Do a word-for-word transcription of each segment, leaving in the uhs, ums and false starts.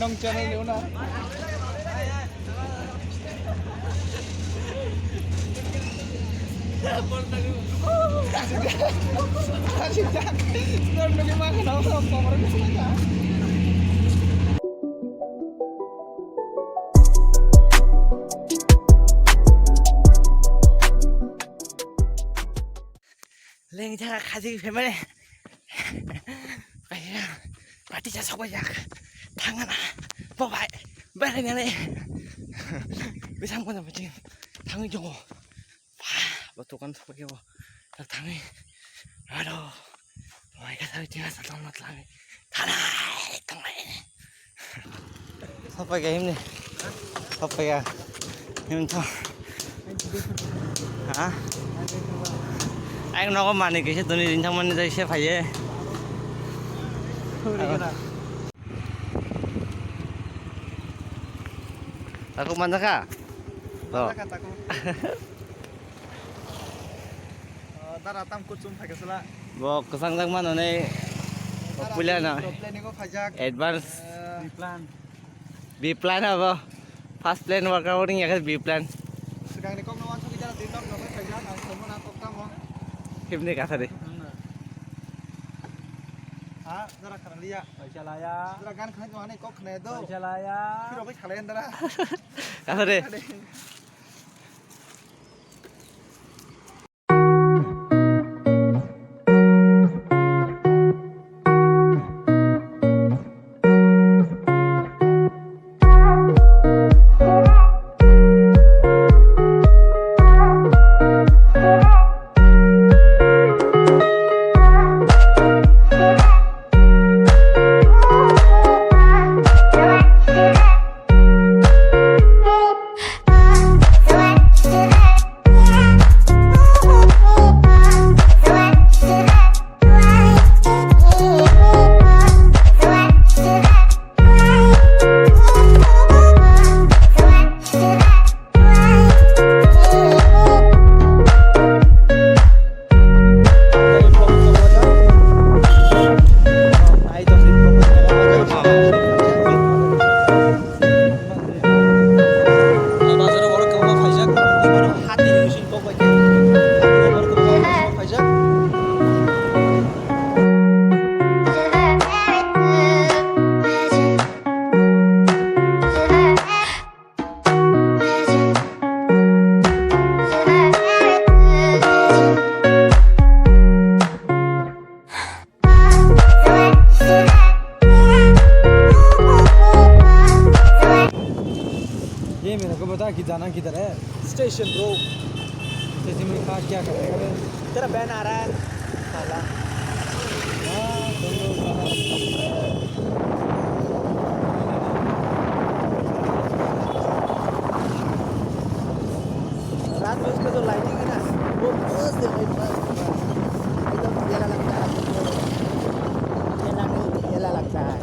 Ang channel ni una. Lengja khajik phaimani. Kaisa party cha sokbaijak. Thangana. Bo bai. Berainani. Bisang kono biting. Thangwi jongo. Ba, bo tokan sokbaijak bo. Tak thangwi. Aro. Bai ka thangwi tinga sa tongma tlangi. Thanai, thanai. Sapai ka himni. Sapai ka. Him tho. Ha? Ang nogo mani kisa tuni rin thangmani jai se phaiye. Takuk manjaka? To. Manjaka, takuk. Oh, dara tam kuchum phaikasala. Bo kwsang jak mano nei. Dara puila na. Planning o phaijak. Advance. Eh, B plan. B plan abo. First plan workout ni yakhe B plan. Swkang ni kok no wansugwi dara din nok no phaijak. Ang somo na kok tamo. Himni kasa de. Ha, dara kharaliya. Paisa laya. Dara gan khnai ko ani kok khnai do. Paisa laya. Phiro bai khalai dara. Kasa de. ये मेरे को बता कि जाना किधर है? Station road. Station में कहाँ क्या करने का है? तेरा बहन आ रहा है। साला। हाँ, दोनों साला। रात में उसका जो लाइटिंग है ना, वो मस्त है भाई, मस्त, मस्त। एकदम मेला लगता है। मेला नहीं, मेला लगता है।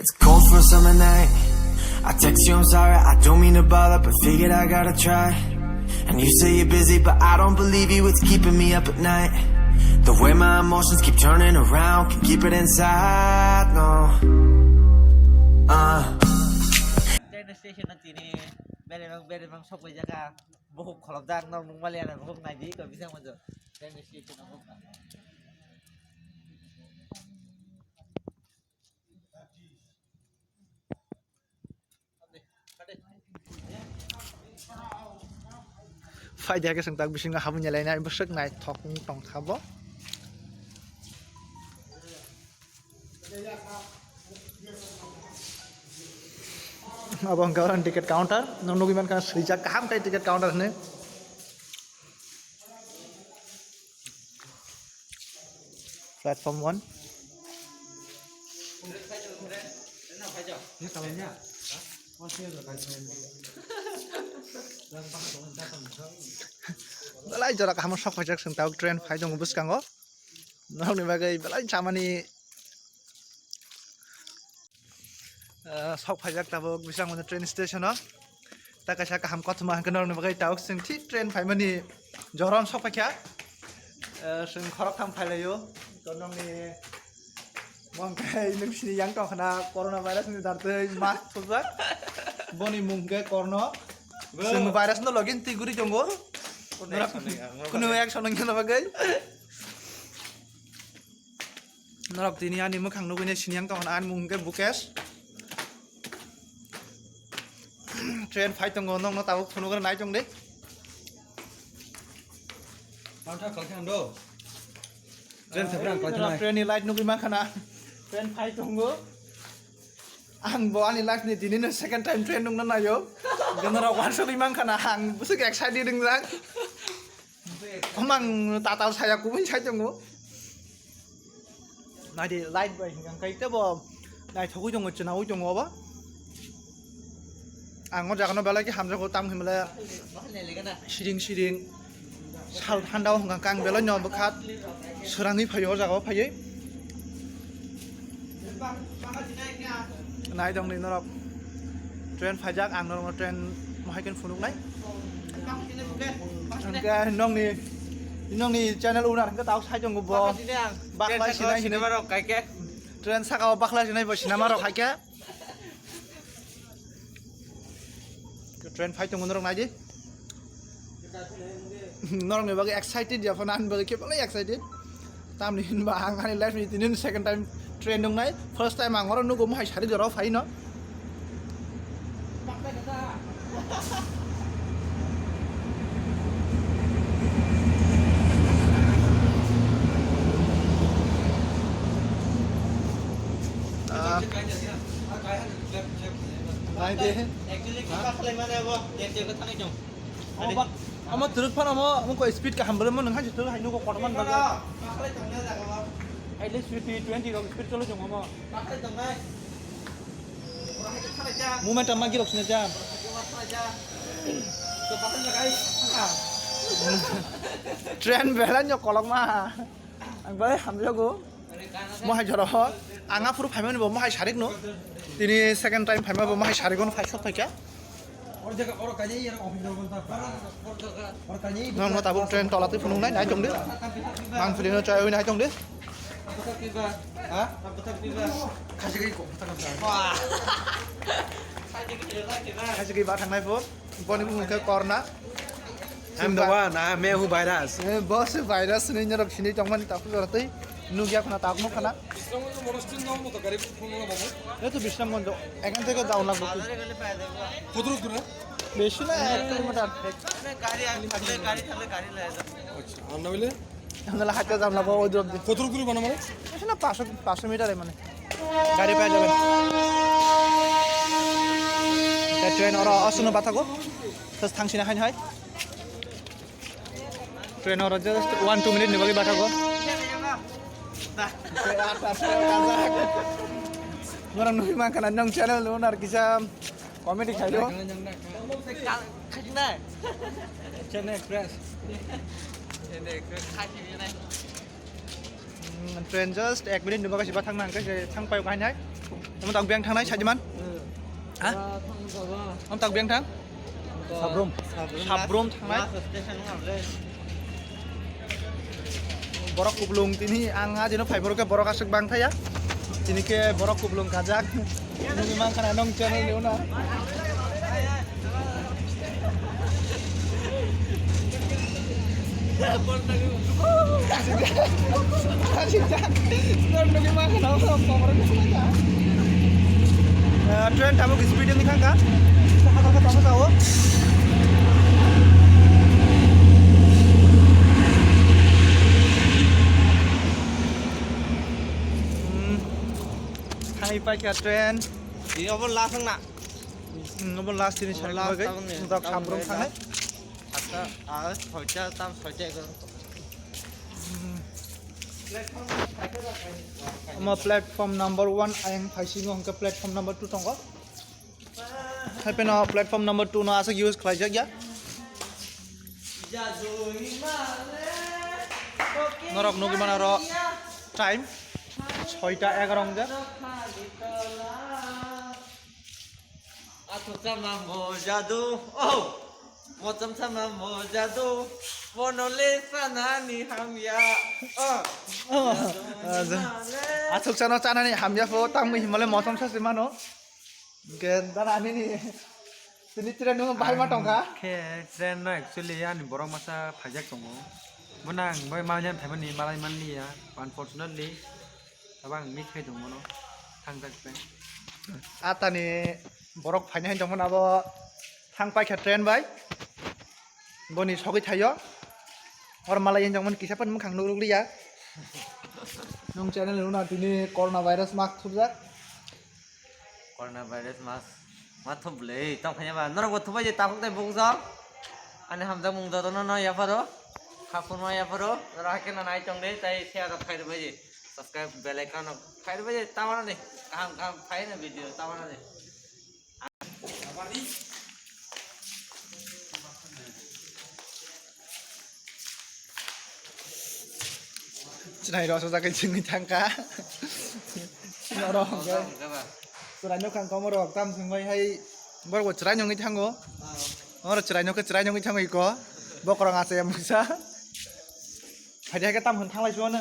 It's cold for a summer night. I text you, I'm sorry, I don't mean to bother, but figured I gotta try. And you say you're busy, but I don't believe you, it's keeping me up at night. The way my emotions keep turning around, can keep it inside, no. Uh. Train station na tini, bere bang, bere bang sok bai jaga. Bohok kholopjak, nok nung maliya na bohok naidi ko bising manjo. Tei mesti itu nunggu. Faida ke sengtak bisingo habun nyalai nai bwswk nai thok wng tong kha bo. Abo hwnkhe oro ticket counter, nwng nugwi mankha swijak kaham khe ticket counter hinwi. Platform one. Belai jora kaham sok phaijak chwng tabuk train phai tongo bwskango. Norokni bagwi belai chamani, ah, sok phaijak tabuk bising mano train station o. Ta kaisa kaham kothoma hwnkhe norokni bagwi tabuk chwng thik train phaimani joron sokphaikha. Eh, chwng khoroktham phailaio. To nokni mangkhai nung sini yang tongkhana corona virus ni dartwi mask thupjak. Boni mung khe Korno. Chwng virus no login twi guri tongo. Kunu action wngya, kunu action wngya na bagwi. Norok tini ani mwkhang nugwi nai sini yang tongkhana, ani mung khe Bukesh. Train phai tongo, nokno tabuk phunugwi nai tong di. Mantha kal khe hamdo. Train sebrang kal khe nai. Train ni light nugwi mankha na. Train phai tongo. Ang bo ani life ni tini no second time train nungna nayo. Gana rok wansugwi mankha na, ang bwswk excited wngjak. Komang tatal saya kubui sai tongo. Naidi light bai hwnkha khe tebo naithogwi tongo, chwnaui tongo obo. Ang o jaga no belai khe hamjago, tamo hinmale siring siring sal thanda o hwnkha khe ang belai no bwkha swrangwi phaio o jaga o phaiwi. Nai tong di norok. Train phaijak, ang norok train mohai khe phunuknai. Hwnkhe nongni, nongni channel owner hwnkhe tao sai tongo bo. Bakhlai sinai hinwi. Train saka o bakhlai sinai bo sinama rok hai khe. Train phai tongo norok nai di. Norokni bagwi excited ya phano, ani bagwi khe belai excited. Tamni hinba ang ani life ni tini second time train nungnai. First time ang oro nugo mohai sari jora o phai no. Ah. Nai de. Actually, kita khlai mane abo, dia, dia kata ni jong. Amo ba, amo turut phano amo, amo ko speed kaham bole mo nang hai turut hai nugo kotorman baga. At least fifty, twenty rok speed cholo jong amo. Momentum ma girok sini jam. Train bela nyok kolok ma. Ang bai hamjago. Mohai jora ho. Ang aphuru phaimani bo mohai sarik no. Tini second time phaima bo mohai sarik no phai sok phaikha. Nang no tabuk train tola twi phunuk nai, nai tong di. Mang phili no chai nai tong di. Khasi gwi ba thang nai pho. Boni bumung khe Korna. I'm the one, I am Mehu virus. Eh, boss virus ni norok sini tongmani tapu jora twi. Nugya khana tak nuk khana. Bisramganj monastery no mo to gari phone wala babu. Ei to Bisramganj, ekhan theke down lagbo. কত দূর? বেশি না, এক কিলোমিটার। গাড়ি আমি থাকলে, গাড়ি থাকলে গাড়ি লয়ে যাবো। আচ্ছা, আর না হইলে? আমরা হাতে দাম লাগবো ওই দূর অব্দি। কত দূর করে বানাবো? বেশি না, পাঁচশো, পাঁচশো মিটার মানে। গাড়ি পেয়ে যাবেন। Train oro aswkno bathago. Just thangsina hain hai. Train oro just one two minute ni bagwi bathago. Norok nugwi mankha na nong channel ni owner kisa comedy khaio. Chennai Express. Mm, train just ek minute ni bagwi se bathang nang khe se thang paio kainai. Omo tak beng thangnai sajiman. Ha? Omo tak beng thang? Sabrum. Sabrum thangnai. Borok kuplung tini ang a jeno phai borok khe borok aswk bang thaya. Tini khe borok kuplung kajak. Nugwi mankha na nong channel ni owner. Eh, train tabuk speed ni khangka. Hakha kha tamo sao. Hmm. Thangwi paikha train. Ini obo last wngna. Hmm, obo last ini. Obo sari last bagwi. Tabuk ni, tabuk ni Sabrum last. Thangnai. Satta, ah, soita, tam soita egaroh. Hmm. Omo platform number one, ayang phaisingo hwnkhe platform number two tongo. Haipeno platform number two no aswk use khlaijak ya. Norok nugwi mano oro time soita egaroh wngjak. Sama mo jadu, oh, mocham sama mo jadu, monole sana ni hamya, oh. Oh, asuk sano chana ni hamya pho tangmi himale mocham sa se mano. Gen dan ani ni. Tini train no bahai ma tongkha. Khe train no actually ani borok masa phaijak tongo. Bo nang bai malai phaimani malai manliya, unfortunately. Tabang miss khai tongmano thangjak train. Atani borok phaina hai tongmani abo thang paikha train bai. Boni sogwi thaio. Or malai yang tongmani kisa pan mukhang nuk rukliya. Nung channel nuna tini corona virus mask thupjak. Corona virus mask ma thup le tong khanya ba norok bo thupai je takhuk dai bung jok. Ani hamjak mung joto no no yapharo. Khapun ma yapharo. Rake na nai tong de tai share rok khai rwbai je. Subscribe bell icon no khai rwbai je tamana de. Kaham kaham khai na video tamana de. Chwrai rok sajagwi chwngwi thangkha. Norok hwnkhe chwrai nokha komo rok tam swngbai hai borok bo chwrai nungwi thango. Oro chwrai nokhe chwrai nungwi thango iko. Bokrok achai mungsa. Phaidi hai khe tam hwn thanglai suano.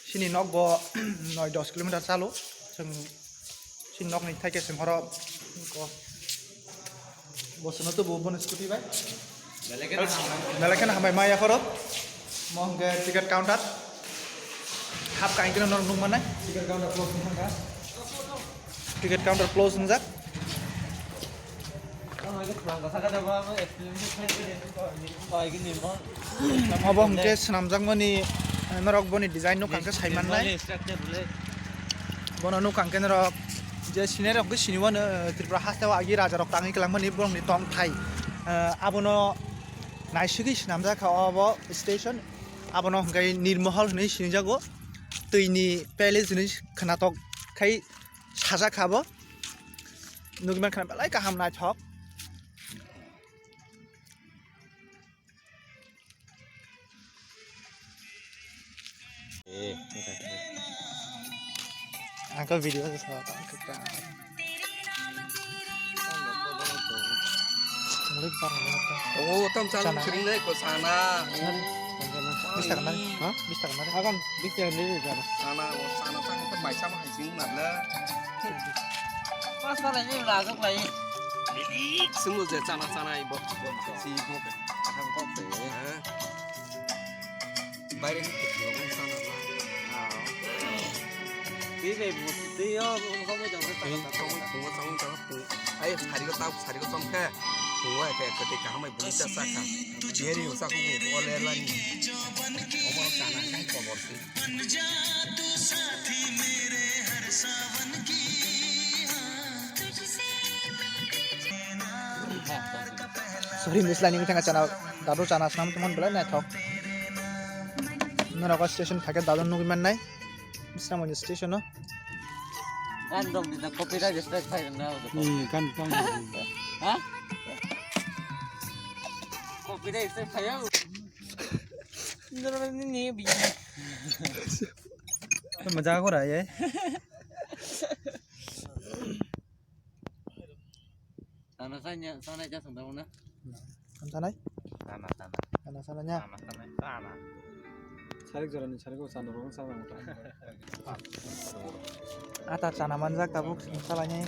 Sini nok bo noi dos kilometer chalo. Chwng sini nok ni thaike se horo ko. Bo sono to bo bono scooty bai. Belai kheno hambai maya phoro. Mo hwnkhe ticket counter. Hap kain keno norok nukmanai. Ticket counter close wngkha. Ticket counter close wngjak. Obo hwnkhe swnamjakmani, eh, norok boni design nukha hwnkhe saimannai. Bono nukha hwnkhe norok je sini rok hwnkhe siniwano, eh, Tripura hasteo agi rajarok tangwi kwlangmani borokni tongthai. Eh, abono naisigwi swnamjakha obo station. Abono hwnkhe Nirmohol hwnwi sinijago. Twini palace hwnwi khwnatok khai sajak kha bo. Nugwi mankha belai kaham naithok. Ang khe video se sa ta khe ta. Chwngli bar hwnwi ta. Oh, tam chang chana. Chwring nai ko sana. Nari, chana. Bis taka nari. Ha? Bis taka nari. Agan, bis taka nari jana. Sana, sana tang ko bai sama hai sing na bla. Mas ta lai ni la jok lai. Sing mo je chana chana ibo. Si mo. Ahan ko se. Ha. Baire ni khwtwng rok wng sana na. Twi bai bo twi o wng kha mai tong khe tong kha. Tongwi thwngma tongwi tong kha. Ai sari o tab sari o tong khe. Thwngwi khe kwtwi kaham bai bwrwi cha cha kha. Biyari wng cha khe bo o ler lani. Obo no chana khai kobor si. Sorry, mislai ni thanga chana, dadu chana snam tumon belai naithok. Norok station thake dadu nugwi mannai. Bisramganj station o. Gan dong di copyright strike phai na. Hmm, gan tang. Ha? Copyright strike phai. Ni ni bi. Maja ko raha hai. Sana sanya, sana ja sanda na. Kam sanai? Sana, sana. Sana, sana nya. Sana, sana, sana. Sarik jora ni sarik o sana rong sana mata. Ata chana manjak tabuk salai nai.